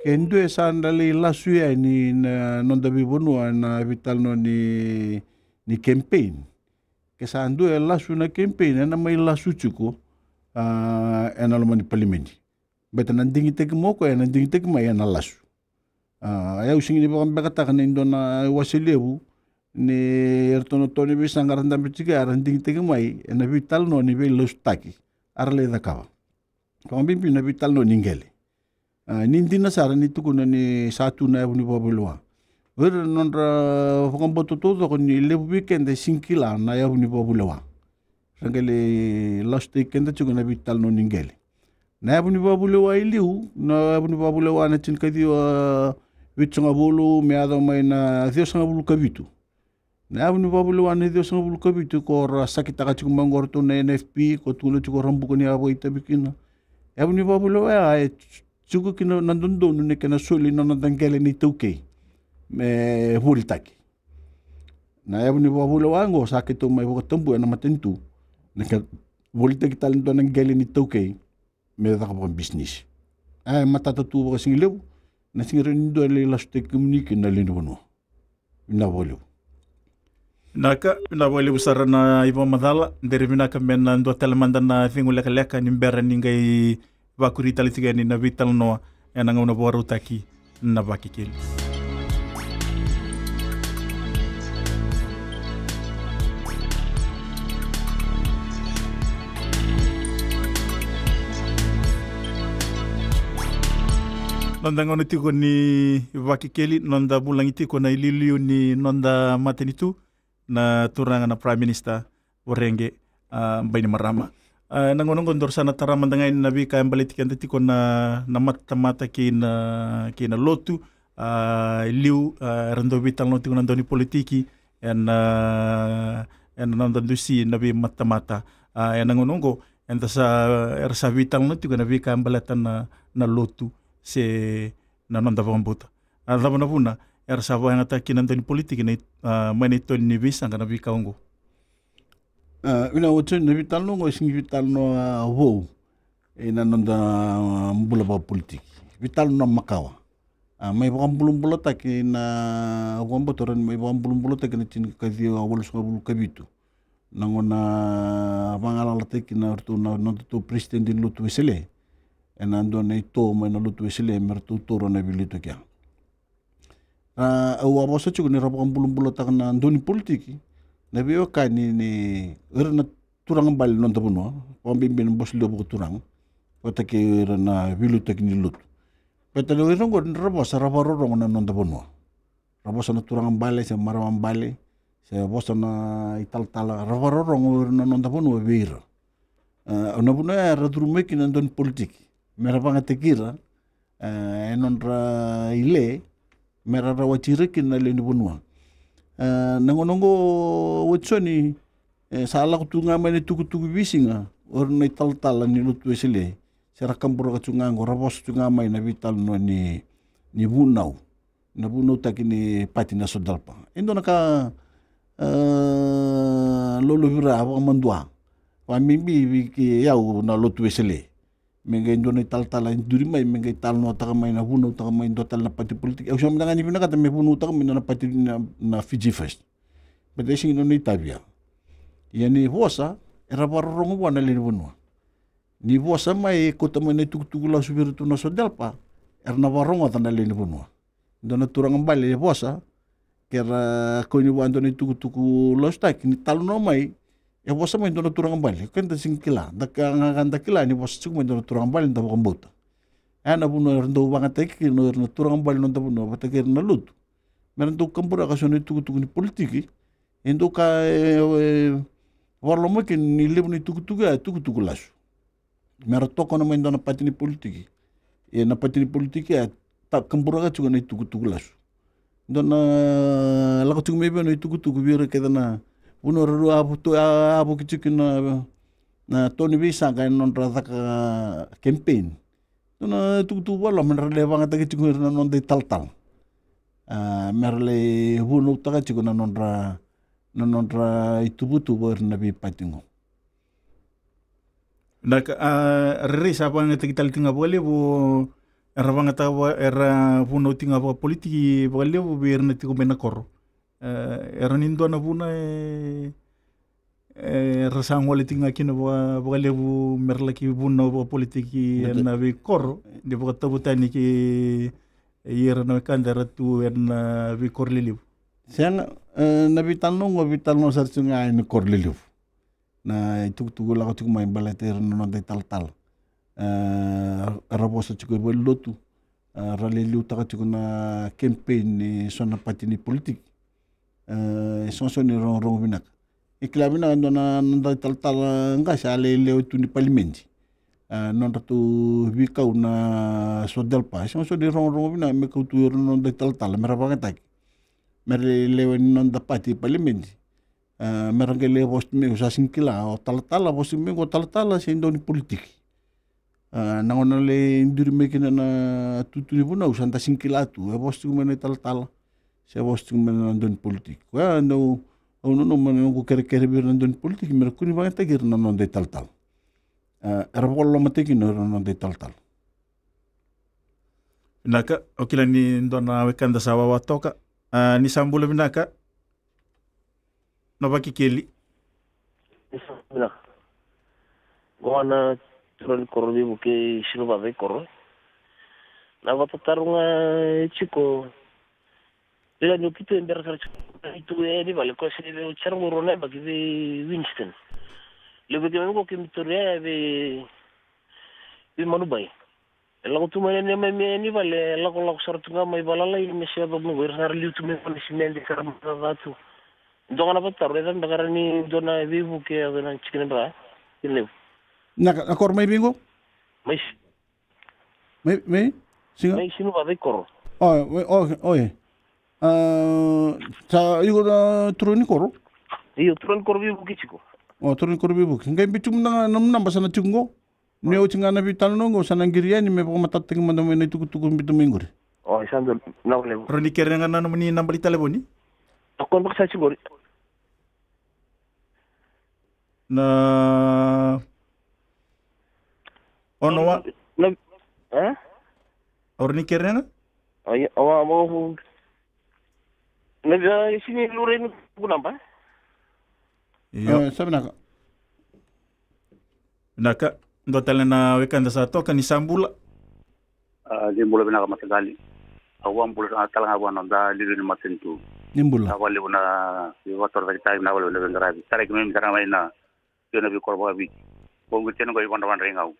Ke dua e sa da lai lasu yani na noda veivanua na veitalanoa ni, ni campaign. Ke sa dua e lasu na campaign, ena mai lasu tiko, a, ena loma ni palimedi. Beta na digitaki mai o koya, ena digitaki mai ena lasu. A, au sega ni vakabekataka na dua na iwase levu ni ratou na to ni veisaqa ra dabe tiko ya ra digitaki mai ena veitalanoa ni veilasutaki a ra lai cakava. Vakabibi na veitalanoa ni qele. A, ni dina sara ni tukuna ni sa tu na yavu ni vakavulewa. O ira na nodra vakabauta taucoko ni levu vei keda e sega ni kila na yavu ni vakavulewa. Ra qai lai lasutaki keda tiko na veitalanoa ni qele. Na yavu ni vakavulewa e liu, na yavu ni vakavulewa na tinikaciwa vitusagavulu me yaco mai na ciwasagavulu ka vitu. Na yavu ni vakavulewa na ciwasagavulu ka vitu ko ra sakitaka tiko mai qo ratou na N F P, ko tukuna tiko ra buka ni a vakaitavi kina. Yavu ni vakavulewa ya e tiko kina na dodonu ni kena soli na noda qele ni iTaukei me volitaki. Na yavu ni vakavulewa qo sa keitou mai vakatabua ena matanitu na kena volitaki tale dua na qele ni iTaukei me caka vakabisinisi. A, e matata tu vakasigalevu, na sega ni rawa ni dua e lai lasutaki kemuni kina na lewe ni vanua. Vinaka vakalevu. Vinaka, vinaka vakalevu sara na ivakamacala. Dere vinaka me na dua tale mada na cegu lekaleka ni bera ni qai vakuri tale tiko yani na veitalanoa ena gauna vakarautaki na Vakekeli. Noda gauna tiko ni Vakekeli, noda vulagi tiko na iliuliu ni noda matanitu, na turaga na Prime Minister, Voreqe, a, Bainimarama. A, na gauna oqo daru sa na tara mada ga yani na veika e baleti keda tiko na, na matamata kei na, kei na lotu, a, e liu, a, era dau veitalanoa tiko na dau ni politiki ena, ena noda dusi na veimatamata. A, ena gauna oqo eda sa, era sa veitalanoa tiko ena veika e baleta na, na lotu se na noda vakabauta. A, cava na vuna era sa vakayagataka kina na dau ni politiki na i-, a, mai na itoni ni veisaqa na veika oqo? A, vinaka, oti na veitalanoa oqo e sega ni veitalanoa vou ena noda, a, bula vakapolitiki. Veitalanoa makawa. A, mai vakabulabulataki na, au vakabauta rawa ni mai vakabulabulataki na tinikaciwa walusagavulu ka vitu. Na gauna vagalalataki kina o ratou na nodatou peresitedi ni lotu Wesele ena dua na ito mai na lotu Wesele me ratou taura na veiliutaki ya. A, au a vosa tiko ni ra vakabulabulataka na dau ni politiki na veiwekani ni, ni o ira na turaga bale ni noda vanua, vakabibi na bose levu vakaturaga, vata kei ira na veiliutaki ni lotu. Baleta o ira oqo ni ra vosa ra vakarorogo na noda vanua. Ra vosa na turaga bale se marama bale se vosa na italatala, ra vakarorogo ira na noda vanua vei ira. E, na vanua ya era curu mai kina na dau ni politiki me ra vagataki ira, e, e nodra ile me ra rawati ira kina na lewe ni vanua. E, na gauna oqo, Watisoni, e, sa lako tu ga mai na itukutuku veisiga o ira na italatala ni lotu Wesele, se ra kaburaka tu ga oqo, ra vosa tu ga mai na veitalanoa ni, ni vunau, na vunautaki ni pati na SODELPA. E dua na ka, e, lolovira vakamadua, vakabibi vei kei au na lotu Wesele, me qai dua na italatala e duri mai me qai talanoataka mai na vunautaka mai dua tale na pati politiki. Au sega mada ga ni vinakata me vunautaka mai na, na pati na, na Fiji First. Baleta e sega ni nona itavi ya. Ia ni vosa, era vakarorogo vua na lewe ni vanua. Ni vosa mai, e kauta mai na itukutuku lasu vei iratou na SODELPA, era na vakarogoca na lewe ni vanua. Dua na turaga bale e vosa, ke ra kau ni vua dua na itukutuku lasutaki ni talanoa mai, e vosa mai dua na turaga bale. Keda sega ni kila, da ka ga, ga da kila ni vosa tiko mai dua na turaga bale da vakabauta. E na vanua era dau vagataki kina o ira na turaga bale ni noda vanua vata kei ira na lotu me ra dau kaburaka so na itukutuku ni politiki. E dau ka, e, e, vakarorogo mai kina ni levu na itukutuku ya, itukutuku lasu. me ra tokona mai dua na pati ni politiki. E na pati ni politiki e ta, kaburaka tiko na itukutuku lasu. Dua na lako tiko mai vei na itukutuku vei ira kece na vanua ra rua a vutu, a, a vuki tiko na, na to ni veisaqa e na nodra caka campaign. Dua na tukutuku valo me ra lai vagataki tiko ira na noda italatala. A, me ra lai vunautaka tiko na nodra, na nodra ituvatuva ira na veipati qo. Na ka, a, rairai sa vagataki tale tiko ga vakalevu, era vagata va, era vunauti ga vakapolitiki vakalevu vei ira na tiko mai na koro. E, era ni dua na vuna e, e, ra sa gole tiko ga kina vaka, vakalevu me ra laki vunau vakapolitiki e na veikoro, ni vakatavu tani ki ira na wekada era tu e na veikoro lelevu. Sega, e, na veitalanoa qo, veitalanoa sara tiko ga e na koro lelevu. Na itukutuku lako tiko mai baleta ira na noda italatala. E, ra vosa tiko e valenilotu, e, ra lai liutaka tiko na campaign ni so na pati ni politiki. E, e so, so ni rogorogo vinaka. E kila vinaka dua na noda italatala qase a lai lewe tu ni palimedi. E, nodratou veikau na SODELPA. E so, so ni rogorogo vinaka me kautu ira na noda italatala me ra vagataki me ra lai lewe ni noda pati palimedi. E, me ra qai lai vosa tu mai, au sa sega ni kila, o talatala, vosa tu mai qo o talatala se dau ni politiki. E, na gauna lai duri mai kina na tutu ni vunau, sa da sega ni kila tu, e vosa tiko mai na italatala se vosa tiko mai na dau ni politiki. Koya dau, au nanuma na noqu kerekere vei ira na dau ni politiki, me ra kua ni vagataki ira na noda italatala. E, era vakalolomataki kina ira na noda italatala. Vinaka, au kila ni dua na wekada sa wawa toka. A, ni sa bula vinaka. Na Vakekeli. Ni sa bula vinaka. Qo na turaga ni koro Veivuke, Sinuvaca i koro. Na vatataro ga e tiko. Ila ni o keitou e bera sara tiko. Keitou e ni vale ko se ni vei sara qo rua na yabaki vei Winston. Levu vei kemuni qo kemuni tauri yaya vei, vei Manubai. E lako tu mai na neimami yani vale, e lakolako sara tu ga mai valalai me se yaco mai qo, era sa ra liu tu mai qo na simede sara mai caca tu. Dua ga na vataro, e cava beka ra ni dua na Veivuke, e yaco na tikina beka, e? Kina levu. Na ka, na koro mai vei qo? Mai si- Mai, mai? Siga? Mai Sinuvaca i koro. O, o, o, o, e. A, sa iko na turaga ni koro? Io, turaga ni koro Veivuke tiko. O, turaga ni koro Veivuke. Qai biu tu mada ga na nomu naba sa na tiko qo? Ni oti ga na veitalanoa qo sa na qiri yani me vakamatatataki mada mai na itukutuku biuta mai qori. O, e sa donu, vinaka vakalevu. Rawa ni kerea ga na nomuni naba ni talevoni? A, ko beka sa tiko qori. Na ono wa? Na, e? Rawa ni kerea ga? Io, o, o, o, na, e, sega ni laurai noqu naba. Io. E, sa vinaka. Vinaka, dua tale na wekada sa toka, ni sa bula. A, ni bula vinaka mataqali. Au a bula tale ga vua na noda liuliu ni matanitu. Ni bula. Sa vakalevu na veivatorocaketaki, na vakalevu na veiqaravi. Tarai keimami sara mai na, io, na veikoro vakaviti. Bogi tena qo i Vadravadra i Gau.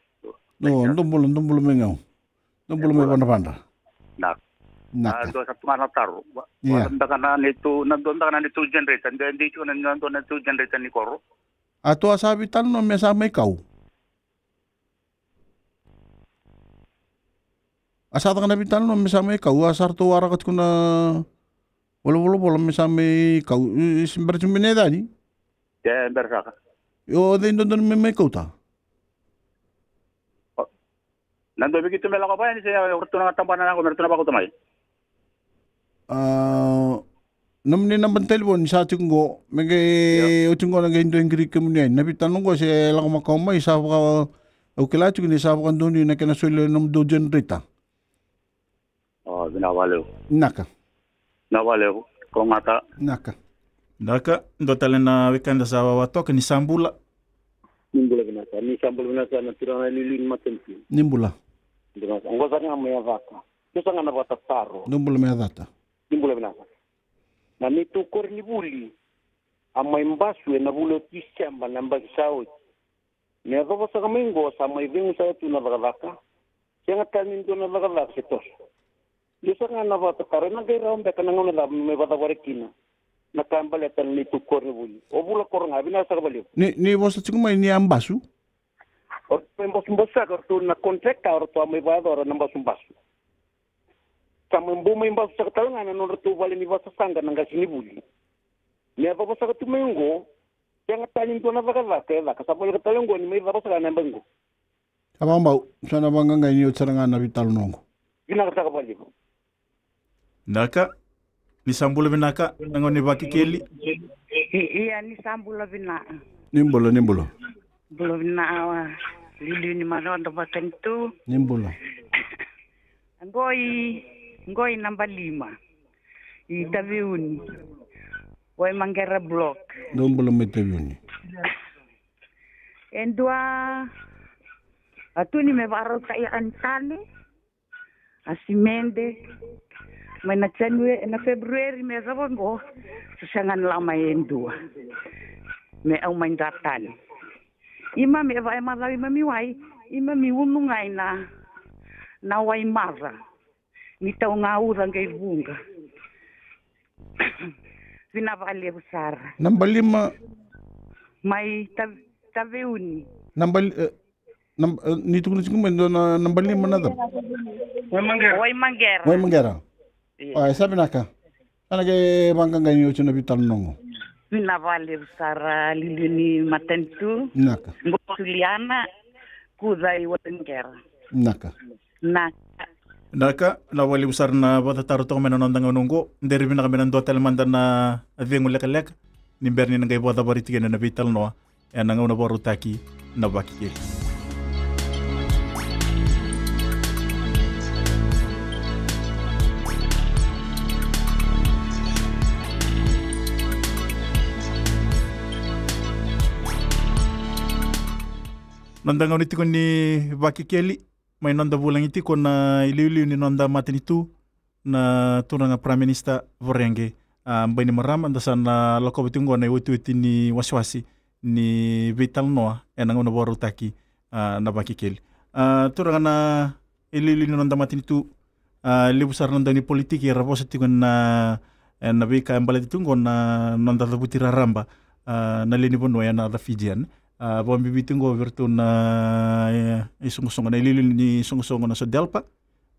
O, dou bula, dou bula mai Gau. Dou bula mai Vadravadra. Na. Naka. A, dua sa tu ga na taro. Ia. Dua beka na neitou, na dua beka na neitou generator. Dei, dei tiko na, na dua na neitou generator ni koro. A tou a sa veitalanoa me sa mai kau. A sa caka na veitalanoa me sa mai kau, a sa ratou waraka tiko na valenivolavola me sa mai kau, e, e se bera tiko me na yaco yani? E, bera saka. Io, o cei dodonu me mai kauta? O, na dua vei keitou me lako vaya ni se, e, o ratou na tabana na ko me ratou na vakauta mai. A, nomuni naba ni talevoni sa tiko qo, me qai, io, oti qo na qai dua e qiri kemuni yani. Na veitalanoa qo se lako makawa mai, sa vaka, au kila tiko ni sa vakadonui na kena soli na nomudou generator. O, vinaka vakalevu. Naka. Vinaka vakalevu. Ko gata. Naka. Naka, dua tale na wekada sa wawa toka, ni sa bula. Ni bula vinaka, ni sa bula vinaka na turaga na liuliu ni matanitu. Ni bula. Vinaka. Oqo sa ga mai Yacata. Dua sa ga na vakatataro. Dou bula mai Yacata. Ni bula vinaka. Na neitou koronivuli a mai basu ena vula o Tiseba na yabaki sa oti. Me yacova saka mai qo sa mai cegu saka tu na cakacaka. Sega tale ni dua na cakacaka se toso. Dua saka ga na vakatataro, ena qai rawa beka na gauna cava me mai vakacavara kina na ka e baleta na neitou koronivuli. O Vula Koroga, vinaka saka vakalevu. Ni, ni vosa tiko mai ni a basu? O ratou mai basubasutaka, o ratou na contractor, o ratou a mai vakayacora na basubasu. Sa mai bau mai basubasutaka tale ga na nodratou vale ni vasasaqa na qasenivuli. Me yacova saka tu mai oqo, sega tale ni dua na cakacaka e caka, sa voleka tale oqo ni mai cava saka na yabaki oqo. Sa vakabau, sa na vaqaqai ni oti sara ga na veitalanoa oqo. Vinaka saka vakalevu. Vinaka, ni sa bula vinaka, na gauna ni Vakekeli. I-, ia, ni sa bula vinaka. Ni bula, ni bula. Bula vinaka, a, liuliu ni marama matanitu. Ni bula. Qo i, qo i naba lima. I Taveuni. Waimaqera block. Dou bula mai Taveuni. E dua, a, tukuni me vakarautaki yani tale a simede mai na January, na February me yacova oqo, sa sega ni lako mai e dua. Me au mai dua tale. Keimami e va, e macawa keimami wai, keimami unu ga i na, na wai maca. Ni tau ga uca qai vuqa. Vinaka vakalevu sara. Naba lima. Mai Ta-, Taveuni. Naba li-, e, naba, e, ni tukuna tiko mai dua na naba lima na cava? Waimaqera. Waimaqera. Waimaqera. Ia. A, e sa vinaka. Sa na qai vaqaqai ni oti na veitalanoa oqo. Vinaka vakalevu sara liuliu ni matanitu. Vinaka. Qo Juliana, kuca i Waimaqera. Vinaka. Vinaka. Vinaka, vinaka vakalevu sara na vakatataro toka mai na noda gauna oqo. Dere vinaka me na dua tale mada na cegu lekaleka ni bera ni na qai vakacavari tiko yani na veitalanoa ena gauna vakarautaki na Vakekeli. Noda gauna tiko ni Vakekeli, mai noda vulagi tiko na iliuliu ni noda matanitu, na turaga Prime Minister Voreqe, a, Bainimarama, da sa na lakova tiko oqo na iotioti ni wasewase ni veitalanoa ena gauna vakarautaki, a, na Vakekeli. A, turaga na iliuliu ni noda matanitu, a, levu sara na dau ni politiki era vosa tiko na, ena veika e baleta tiko oqo na noda cavuti raraba, a, na lewe ni vanua ena yaca Fijian. A, vakabibi tiko oqo vei iratou na, e, isoqosoqo, na iliuliu ni isoqosoqo na SODELPA.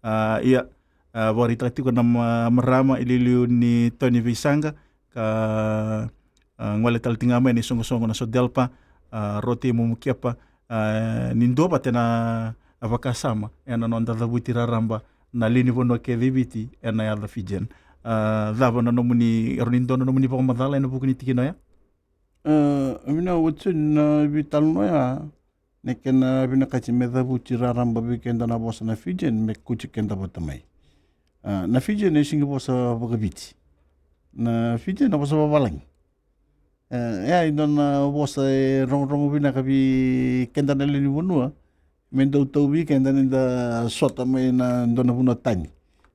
A, ia, a, vakaraitaka tiko na ma-, marama iliuliu ni Tony Veisaqa, ka, a, gole tale tiko ga mai na isoqosoqo na SODELPA, a, Rotei Momokepa, a, ni duavata na, a, vakasama ena noda cavuti raraba na lewe ni vanua kece e Viti ena yaca Fijian. A, cava na nomuni, e rawa ni dua na nomuni vakamacala ena vuku ni tikina oya? A, vinaka Watson, na veitalanoa ya, na kena vinakati me cavuti raraba vei keda na vosa na Fijian, me kauti keda vata mai. A, na Fijian e sega ni vosa vakaviti. Na Fijian na vosa vavalagi. E, e, e dua na vosa e rogorogo vinaka vei keda na lewe ni vanua, me dau tauvi keda ni da sota mai na dua na vanua tani.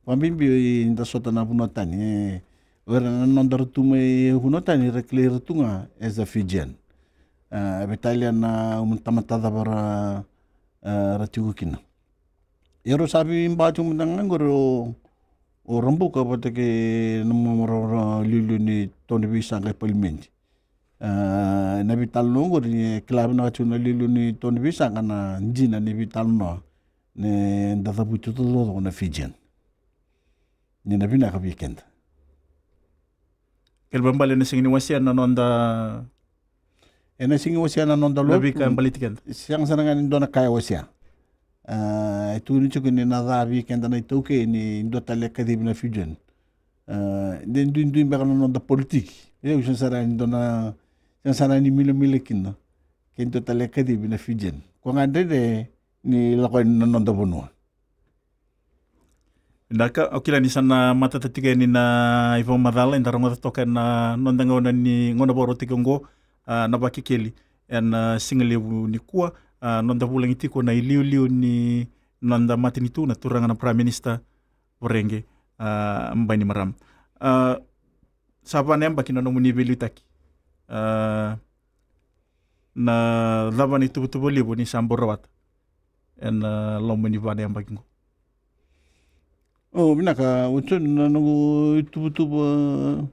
Vakabibi ni da sota na vanua tani. E, o ira na noda ra tu mai vanua tani, ra kilai ira tu ga as a Fijian. E, veitalia na, um, tamata cava ra, e, ra tiko kina. Ia rau sa veiba tiko mada ga qori o, o Rabuka vata kei na marama liuliu ni Tony Veisaqa e palimedi. E, na veitalanoa qori, e kila vinaka tiko na liuliu ni Tony Veisaqa na dina ni veitalanoa, ni da cavuti taucoko na Fijian. Ni na vinaka vei keda. Kena ibalebale ena sega ni wasea na noda, ena sega ni wasea na noda lotu. Na veika e baleti keda. Sega sara ga ni dua na ka e wasea. A, e tukuni tiko ni na ca vei keda na iTaukei ni dua tale e kacivi na Fijian. A, de duidui beka na noda politiki. Ia, au sega sara ni dua na, sega sara ni milamila kina ke dua tale e kacivi na Fijian. Ko ga dredre ni lako yani na noda vanua. Vinaka, au kila ni sa na matata tiko yani na ivakamacala eda rogoca toka ena noda gauna ni gauna vakarautaki oqo, a, na Vakekeli ena, a, sigalevu nikua, a, noda vulagi tiko na iliuliu ni noda matanitu, na turaga na Prime Minister Voreqe, a, Bainimarama. A, sa va na yabaki na nomuni veiliutaki. A, na cava na ituvatuva levu ni sa bau rawata ena, a, loma ni va na yabaki qo? O, vinaka, Watson, na noqu ituvatuva,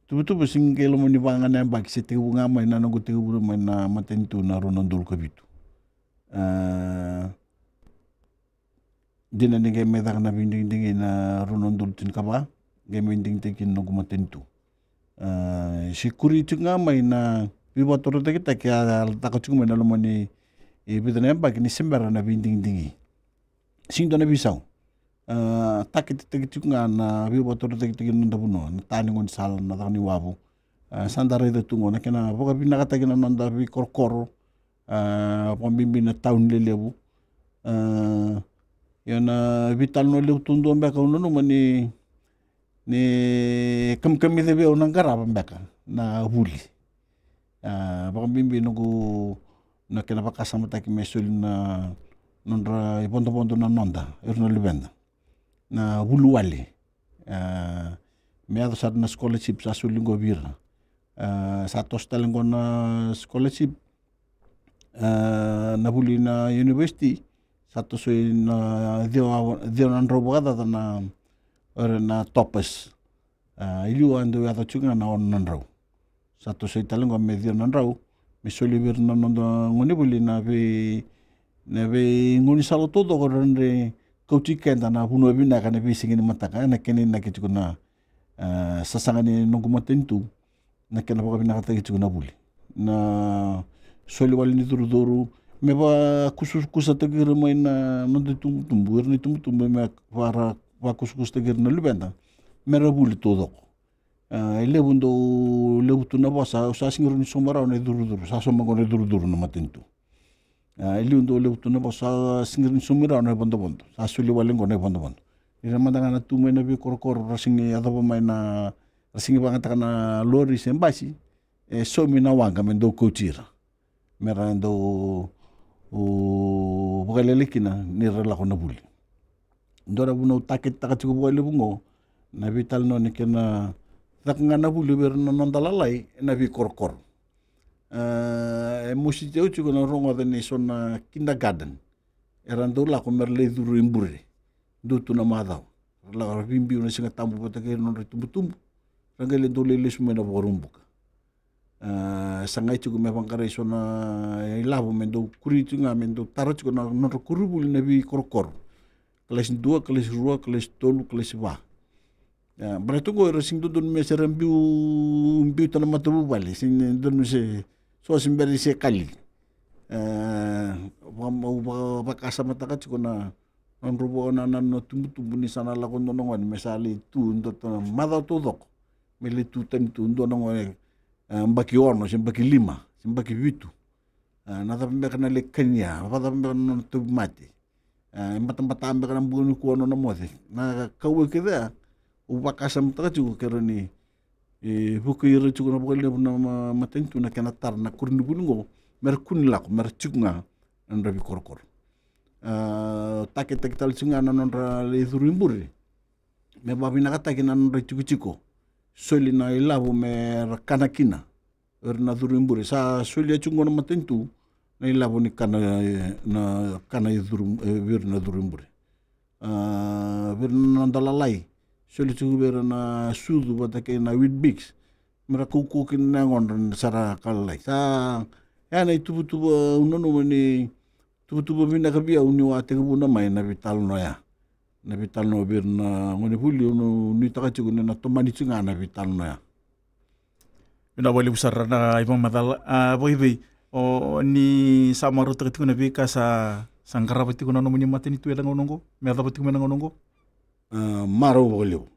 tuvatuva se qai loma ni va ga na yabaki se tekivu ga mai na noqu tekivu mai na matanitu na rua na udolu ka vitu. A, dina ni qai mai caka na veidigidigi na rua na udolu tinikava, qai mai digitaki kina noqu matanitu. A, se kuri tiko ga mai na veivakatorocaketaki a caka tiko mai na loma ni, e, vica na yabaki ni se bera na veidigidigi. Sega ni dua na veisau. A, taketetaki tiko ga na veivakatorocaketaki na noda vanua, na ta ni gaunisala, na caka ni wavu. A, sa da raica tu qo na kena vakavinakataki na noda veikorokoro, a, vakabibi na tauni lelevu. A, io, na veitalanoa levu tu dua beka au nanuma ni, ni kamikamica vei au na qarava beka na vuli. A, vakabibi noqu, na kena vakasamataki me soli na nodra ivodovodo na noda, ira na luveda, na vuli wale. A, me yaco sara na scholarship sa soli qo vei ira. A, sa toso tale qo na scholarship, a, na vuli na university, sa toso i na ciwa, ciwa na drau vakacaca na, o ira na toppers. A, i liu a dau yaco tiko ga na ono na drau. Sa tosoi tale qo me ciwa na drau me soli vei ira na noda gonevuli na vei, na veigaunisala taucoko ra dredre kauti keda na vanua vinaka na veisiga ni mataka. Ena kena inaki tiko na, a, sasaga ni noqu matanitu, na kena vakavinakataki tiko na vuli, na soli wale ni curucuru, me vakusakusataki ira mai na noda itubutubu, ira na itubutubu me vara, vakusakusataki ira na luveda me ra vuli taucoko. A, e levu dau levu tu na vosa, au sa sega ni sauma rawa na icurucuru, sa sauma qo na icurucuru na matanitu. A, e liu dau levu tu na vosa, sa sega ni saumi rawa na ivodovodo, sa soli wale qo na ivodovodo. Ira mada ga na tu mai na veikorokoro ra sega ni yacova mai na, ra sega ni vagataka na lori se basi, e saumi na waqa me dau kauti ira, me ra dau, u, vakalailai kina ni ra lako na vuli. Dua na vuna au taketetaka tiko vakalevu qo na veitalanoa ni kena caka ga na vuli vei ira na noda lalai ena veikorokoro. A, e mositi au tiko na rogoca ni so na kindergarten era dau lako me ra lai curu i bure. Dua tu na macawa ra lako, ra veibiu na Siga Tabu vata kei ira na nodra itubutubu, ra qai lai dau lai lesu mai na Vakaraubuka. A, sa qai tiko me vaqarai so na ilavo me dau kuri tiko ga, me dau tara tiko na nodra koronivuli na veikorokoro. Kalasi dua, kalasi rua, kalasi tolu, kalasi va. A, baleta qo era sega ni dodonu me se ra biu, biuta na matavuvale, sega ni dodonu se, so se bera ni se kali. A, vaka, vaka, vakasamataka tiko na, na nodrau vakanananu na tubutubu ni sa na lako dua na gone me sa lai tu dua na macawa taucoko, me lai tu tani tu dua na gone, e, baki ono se baki lima se baki vitu. A, na cava beka na lai kania, na cava beka na nona tauvimate. A, e batabata beka na bogi nikua na nona moce. Na kauwai kece ya au vakasamataka tiko ke rawa ni, e, vukei ira tiko na vakalevu na ma, matanitu na kena tara na koronivuli qo me ra kua ni lako, me ra tiko ga na nodra veikorokoro. A, taketetaki tale tiko ga na nodra lai curu i bure me vakavinakataki na nodra itikotiko, soli na ilavo me ra kana kina. O ira na curu i bure, sa solia tiko qo na matanitu na ilavo ni kana, na kana i curu, e, vei ira na curu i bure. A, vei ira na noda lalai, soli tiko vei ira na sucu vata kei na Weet-Bix me ra kaukau kina na yagodra sa ra ka lalai. Sa, ya na ituvatuva au nanuma ni tuvatuva vinaka vei au niu a tekivuna mai na veitalanoa ya, na veitalanoa vei ira na gonevuli. Au nuitaka tiko ni na tomani tiko ga na veitalanoa ya. Vinaka vakalevu sara na ivakamacala. A, vakaivei, o ni sa marautaka tiko na veika sa, sa qarava tiko na nomuni matanitu ena gauna oqo, me yacova tiko mai na gauna oqo? A, marau vakalevu.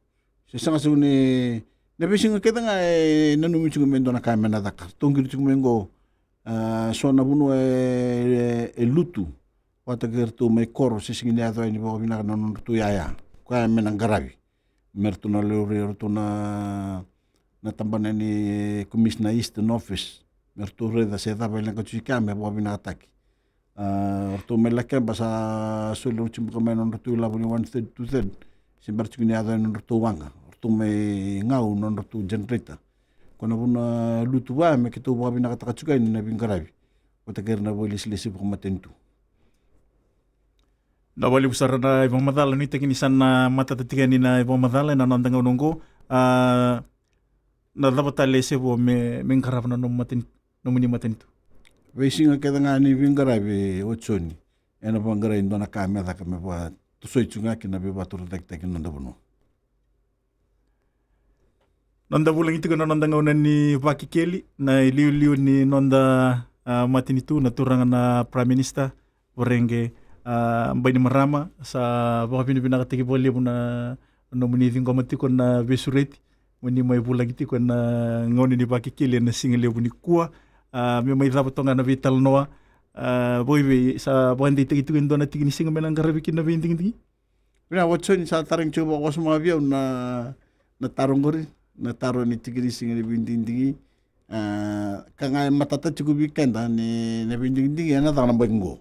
Se sega sega ni, na veisiga kece ga e nanumi tiko me dua na ka me na caka. Ratou qiri tiko mai qo, a, so na vanua e, e, e lutu vata kei ratou mai koro, se sega ni yaco yani vakavinaka na nodratou yaya, koya me na qaravi me ratou na laurai o ratou na, na tabana ni Commissioner Eastern Office, me ratou raica se cava e leqa tiko i kea me vakavinakataki. A, o ratou mai Lakeba sa soli rau tiko beka mai na nodratou ilavo ni one third, two third, se bera tiko ni yaco yani na nodratou waqa. O ratou mai Gau na nodratou generator. Ko na vuna lutu vaya me keitou vakavinakataka tiko yani na veiqaravi vata kei ira na vakailesilesi vakamatanitu. Vinaka vakalevu sara na ivakamacala, nuitaki ni sa na matata tiko yani na ivakamacala ena noda gauna oqo. A, na cava tale e se vo me, me qarava na nomu matani, nomuni matanitu? veisiga kece ga ni veiqaravi o Joni, ena vaqarai dua na ka me caka me vakatosoi tu ga kina veivakatorocaketaki ni noda vanua. Noda vulagi tiko na noda gauna ni vakekeli, na iliuliu ni noda, a, matanitu, na turaga na Prime Minister, Voreqe, a, Bainimarama, sa vakavinavinakataki vakalevu na nomuni ciqoma tiko na veisureti, mo ni mai vulagi tiko ena gauna ni vakekeli ena siga levu nikua. A, me mai cava toka na veitalanoa, a, vakaevei sa vakadeitaki tiko e dua na tiki ni siga me na qaravi kina na veidigidigi? Vinaka Joni, sa tarogi tiko vakawasoma vei au na, na taro qori, na taro ni tiki ni siga ni veidigidigi. A, ka ga e matata tiko vei keda ni na veidigidigi ena caka na yabaki qo.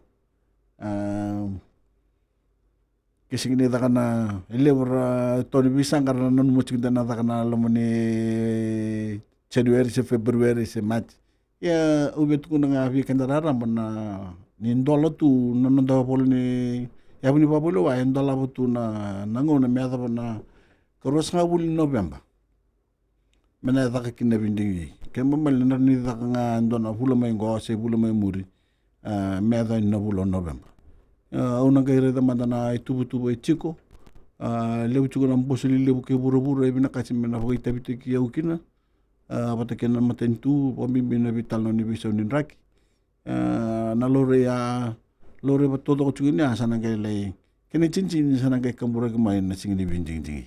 A, ke sega ni caka na, e levu ra, tau ni veisaqa ra nanuma tiko da na caka na loma ni January se February se March. Ia au via tukuna ga vei keda raraba na, ni dola tu na noda vola ni yavu ni vakavulewa, e dolava tu na, na gauna me yacova na ka ruasagavulu ni Noveba. Me na caka kina na veidigidigi. Ke mamali na ni caka ga e dua na vula mai qo se vula mai muri, a, me yaco yani na vula o Noveba. A, au na qai raica mada na ituvatuva e tiko. A, levu tiko na boso lelevu kei vuravura e vinakati me na vakaitavitaki au kina. A, vata kei na matanitu, vakabibi na veitalanoa ni veisau ni draki. A, na laurai a, laurai vakataucoko tiko ni a sa na qai lai, kena itinitini sa na qai kaburaki mai na siga ni veidigidigi.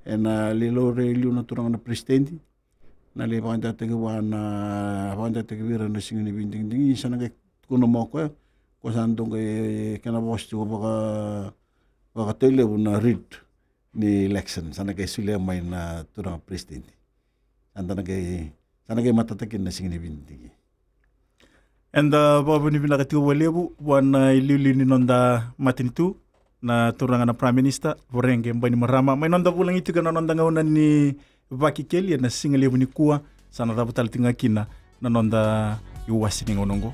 Ena lai laurai liu na turaga na peresitedi, na lai vakadeitaki vua na, vakadeitaki vei ira na siga ni veidigidigi, sa na qai tukuna mai o koya, ko sa dau qai kena vosa tiko vaka, vakataulevu na writ ni election, sa na qai solia mai na turaga peresitedi. Sa da na qai, sa na qai matata kina na siga ni veidigidigi. Eda vakavinavinaka tiko vakalevu vua na iliuliu ni noda matanitu, na turaga na Prime Minister, Voreqe Bainimarama. Mai noda vulagi tiko ena noda gauna ni vakekeli ena siga levu nikua, sa na cava tale tiko ga kina na noda iwase ni gauna oqo.